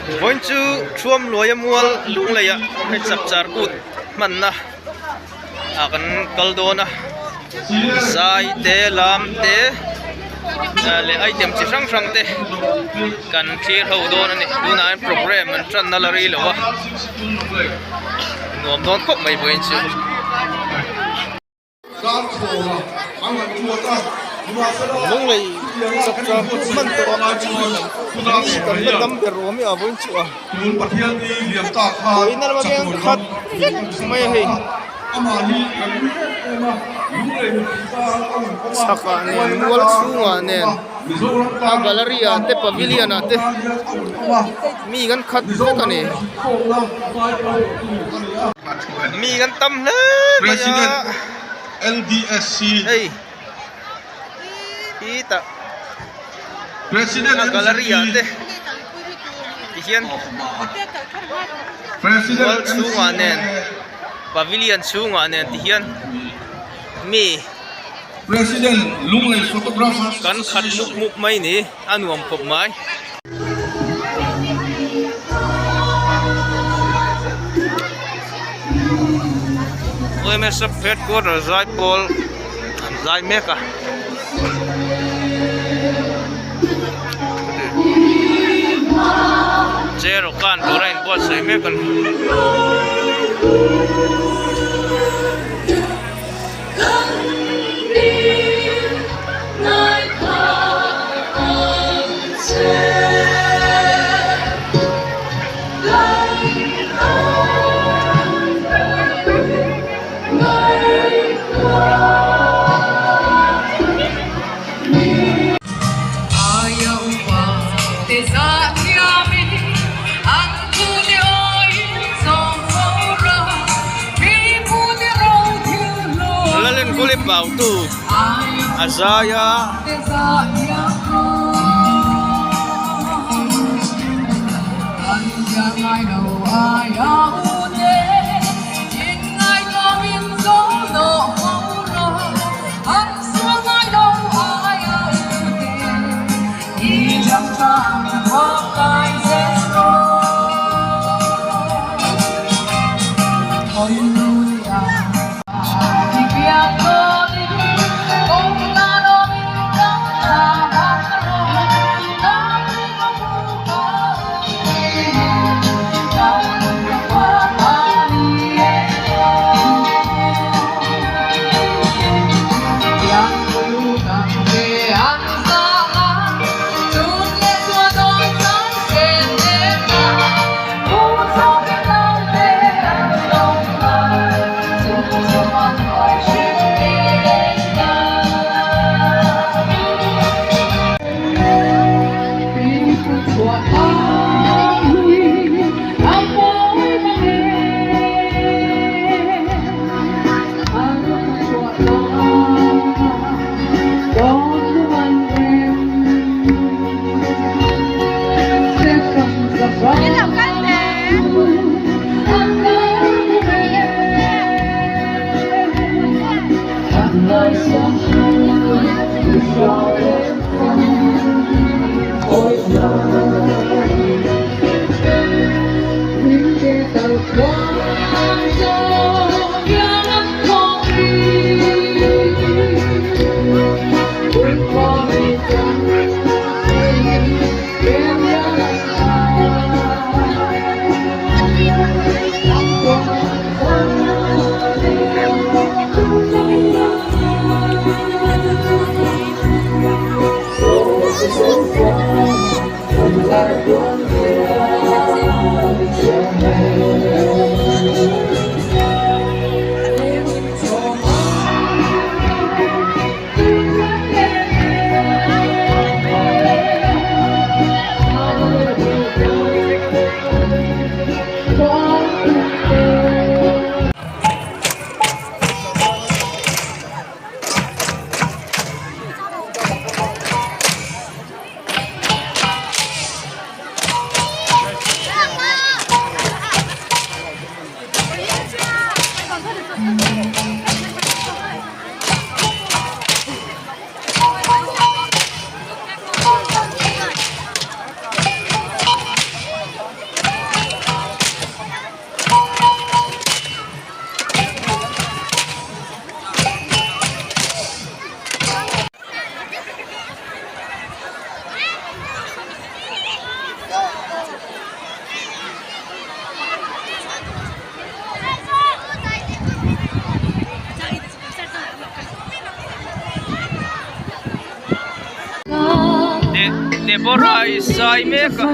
Vawiin chu Thuam Luaia mual Lungleiah hei chapchar kut hmanna ah kan kal dawn a zai te lam te leh item chi hrang hrang te kan thlir ho dawn a ni tunah hian programme an tanna la rei lo a nuam dawn khawp mai vawiin chu. Lunglei chapchar kut hman tawh a mi kan la dam ber awm i a vawiin chu a vawiin a lama hian khat vek mai a hei chhakah nen mual chhungah nen a gallery ah te pavilion ah te mi kan khat vek a ni. Mi kan tam hle mai a hei hi tah a gallery ah te tihian mual chhungah nen pavilion chhungah nen tihian mi kan khat mup mup mai ni a nuam khawp mai. MSF headquarter zaipawl an zai mek a. Chair awkan tur a inbuatsaih mek a ni. Lalenkawli pautu a zai a. Deborah i zai mek a.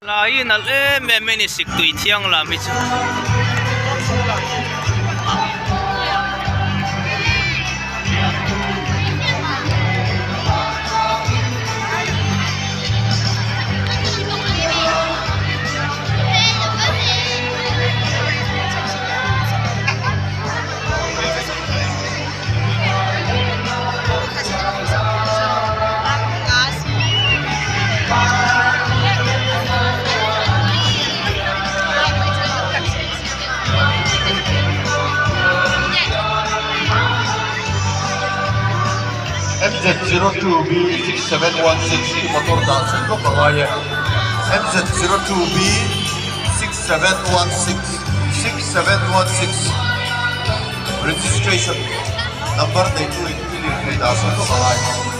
Lai nalh em em mai a ni siktui thiang lam hi chu. MZ02B 6716 hi motor dah chhun bawk a ngai e. MZ02B 6716 6716 Registration number nei tu in i lirthei dah chhun bawk a ngai.